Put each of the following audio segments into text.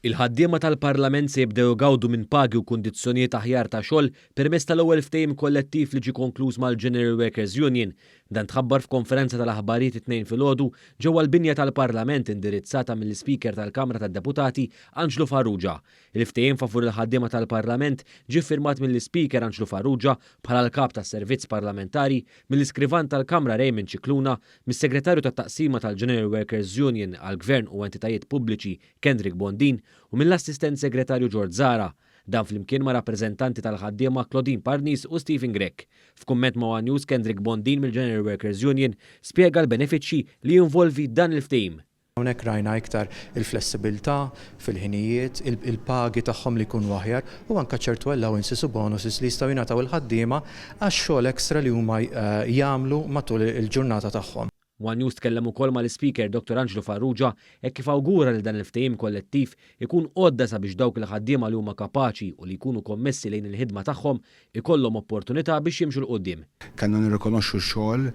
Il-ħaddiema tal-Parlament se jibdew igawdu minn pagi u kundizzjonijiet aħjar ta' xogħol permezz tal-ewwel ftehim kollettiv li ġie konkluż mal-General Workers Union. Dan tħabbar f'konferenza tal-aħbarijiet it-Tnejn filgħodu ġewwa l-binja tal-Parlament indirizzata mill-Ispeaker tal-Kamra tad-Deputati Anġlu Farrugia. Il-ftehim favur il-ħaddiema tal-Parlament ġie ffirmat mill-Ispeaker Anġlu Farrugia bħala l-Kap tas-Servizz Parlamentari, mill-Iskrivan tal-Kamra Raymond Scicluna, mis-Segretarju tat-Taqsima tal-General Workers Union għall-Gvern u Entitajiet Pubbliċi Kendrick Bondin u mill-Assistent Segretarju George Zahra. Dan flimkien ma' rappreżentanti tal-ħaddiema Claudine Parnis u Stephen Grech. F'kumment ma' one News Kendrick Bondin mill-General Workers Union spjega l-benefiċċji li jinvolvi dan il-ftehim. Hawnhekk rajna iktar il-flessibilità fil-ħinijiet, il-pagi tagħhom li jkunu aħjar u anke ċertu allowances u bonuses li jistgħu jingħataw il-ħaddiema għax-xogħol extra li huma jagħmlu matul il-ġurnata tagħhom. One News tkellem ukoll mal-Ispeaker Dottor Anġlu Farrugia hekk kif awgura li dan il-ftehim kollettiv ikun għodda sabiex dawk il-ħaddiema li huma kapaċi u li jkunu kommessi lejn il-ħidma tagħhom ikollhom opportunità biex jimxu 'l quddiem. Kellna nirrikonoxxu x-xogħol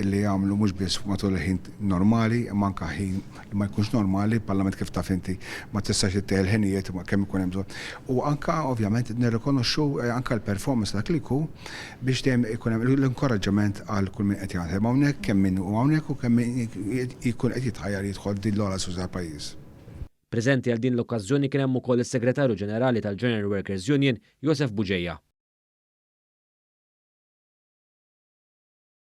li jagħmlu mhux biss matul il-ħin normali imma anke ħin li ma jkunx normali, il-Parlament kif taf inti ma tistax ittejjel ħinijiet kemm ikun hemm bżonn. U anke ovvjament nirrikonoxxu anke l-performance ta' dak li jkun biex dejjem ikun hemm l-inkoraġġiment għal kull min qed jaħdem hawnhekk, kemm min hu hawnhekk u kemm min jkun qed jitħajjar jidħol f'din l-ogħla istituzzjoni tal-pajjiż. Preżenti għal din l-okkażjoni kien hemm ukoll is-Segretarju Ġenerali tal-General Workers Union, Josef Bugeja.